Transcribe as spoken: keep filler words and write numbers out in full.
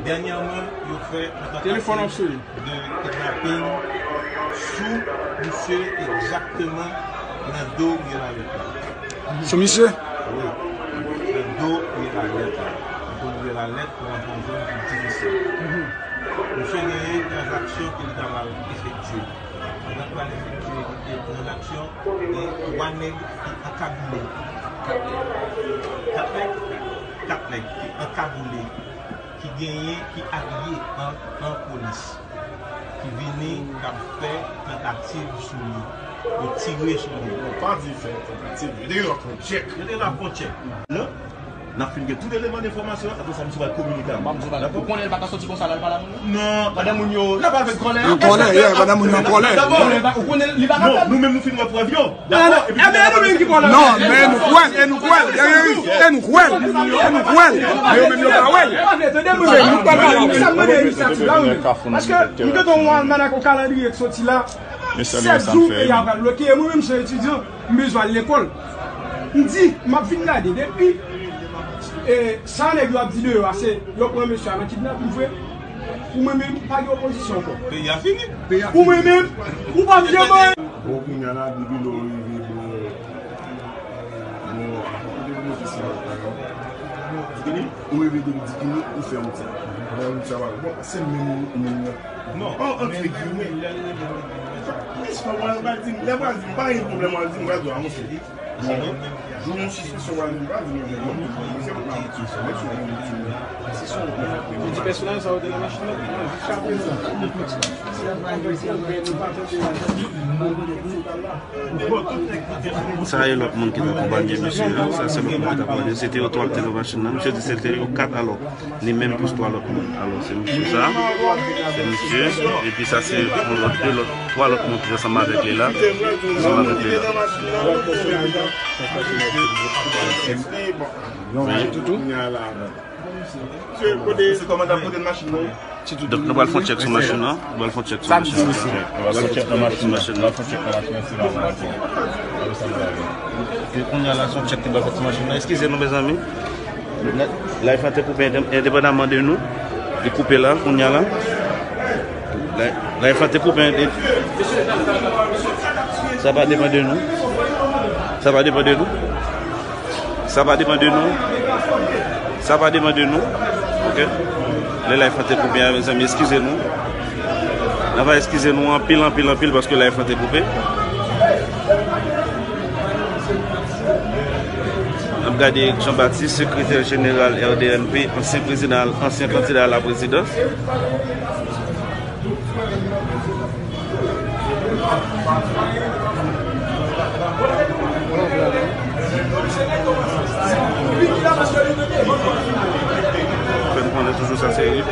Dènyèman, yo fè yon tantativ de kidnaping sou misye, egzakteman nan do Rye Lalèt la. Sou misye? Wi. Nan do Rye Lalèt la. Nan do Rye Lalèt, nan yon zòn ki difisil. Misye genyen tranzaksyon ke li ta pral efektye. Pandan l pral efektye tranzaksyon, gen twa nèg ki ankagoule. Kat nèg? Kat nèg. Kat nèg ki ankagoule, ki genyen, ki abiye an, an polis, ki vini, k ap fè tantativ sou li. Yo tire sou li. Non, pa di fè tantativ. Yo te gen yon tchèk. Yo te gen yon tchèk. Lè n ap fin gen tout eleman enfòmasyon, apre sa, misye pral kominike avè nou. Dakò? Ou konnen l pa ka soti konsa la, l pa la moun yo? Non. Pandan moun yo nan kòlè. Nan kòlè, yeah, pandan moun yo nan kòlè. Ou konnen li pa ka fè l? Non, nou menm nou fin wè prèv yo. Dakò? Epi kounya nou menm ki pran la. Non, men nou kwè l, e nou kwè l, e nou kwè l, e nou kwè l, men yo menm yo pa wè l. Sa m mande inisyativ la, wi. Paske m gentan wè yon almanak, yon kalandriye ki soti la. Sèt jou peyi a pral bloke, e mwen menm se etidyan, m bezwen al lekòl. M di, m ap vin gade, depi, e, sa nèg yo ap di deyò a, se yo pran mesye a nan kidnapin vre. Pou mwen menm, pa gen opozisyon ankò. Peyi a fini. Pou mwen menm, ou p ap janm anyen. Bon, kounye a la, depi lè w rive, bon, bon, kote pou mwen fè sa, ou rive depi Dikini, ou fè wout sa. Bon, wout sa pa bon, se menm wout moun nan. Non. An, antre gimè. Misye, w al di m, lè w al di m, pa gen pwoblèm, w al di m, w al di w avanse. Jou yon sispisyon, w al di m, w al di m, w al di m. Ou di pèsonaj sa yo te nan machin nan? Jiskaprezan. Sa e lòt moun ki t akonpanye misye a. Sa se lòt moun ki t akonpanye. Se te yo twa ki te nan machin nan. Misye di se te yo kat alò. Li menm plis twa lòt moun. Alò, se misye sa. Se misye. Epi sa se yon lòt, de lòt, twa lòt moun ki ansanm avèk li la. Ansanm avèk li la. Toutou. Se kòmandan pote machin nan. Donk, nou pral fè yon tchèk sou machin nan. Nou pral fè yon tchèk sou machin nan. Nou pral fè yon tchèk sou machin nan. E kounye a la, se yon tchèk ki pral fèt sou machin nan. Eskize nou, mezanmi. Live lan te koupe, endepandaman de nou. Li koupe la, kounye a la. Live lan te koupe, ende-, sa pa depann de nou. Sa pa depann de nou. Sa pa depann de nou. Sa pa depann de nou. Oke? Lè live lan te koupe a, mezanmi, eskize nou. N ap eskize nou anpil, anpil, anpil, paske live lan te koupe. N ap gade Eric Jean Baptiste, sekretè jeneral R D N P, ansyen prezidan, ansyen kandida a la prezidans. Fè n konnen toujou sa se Eric.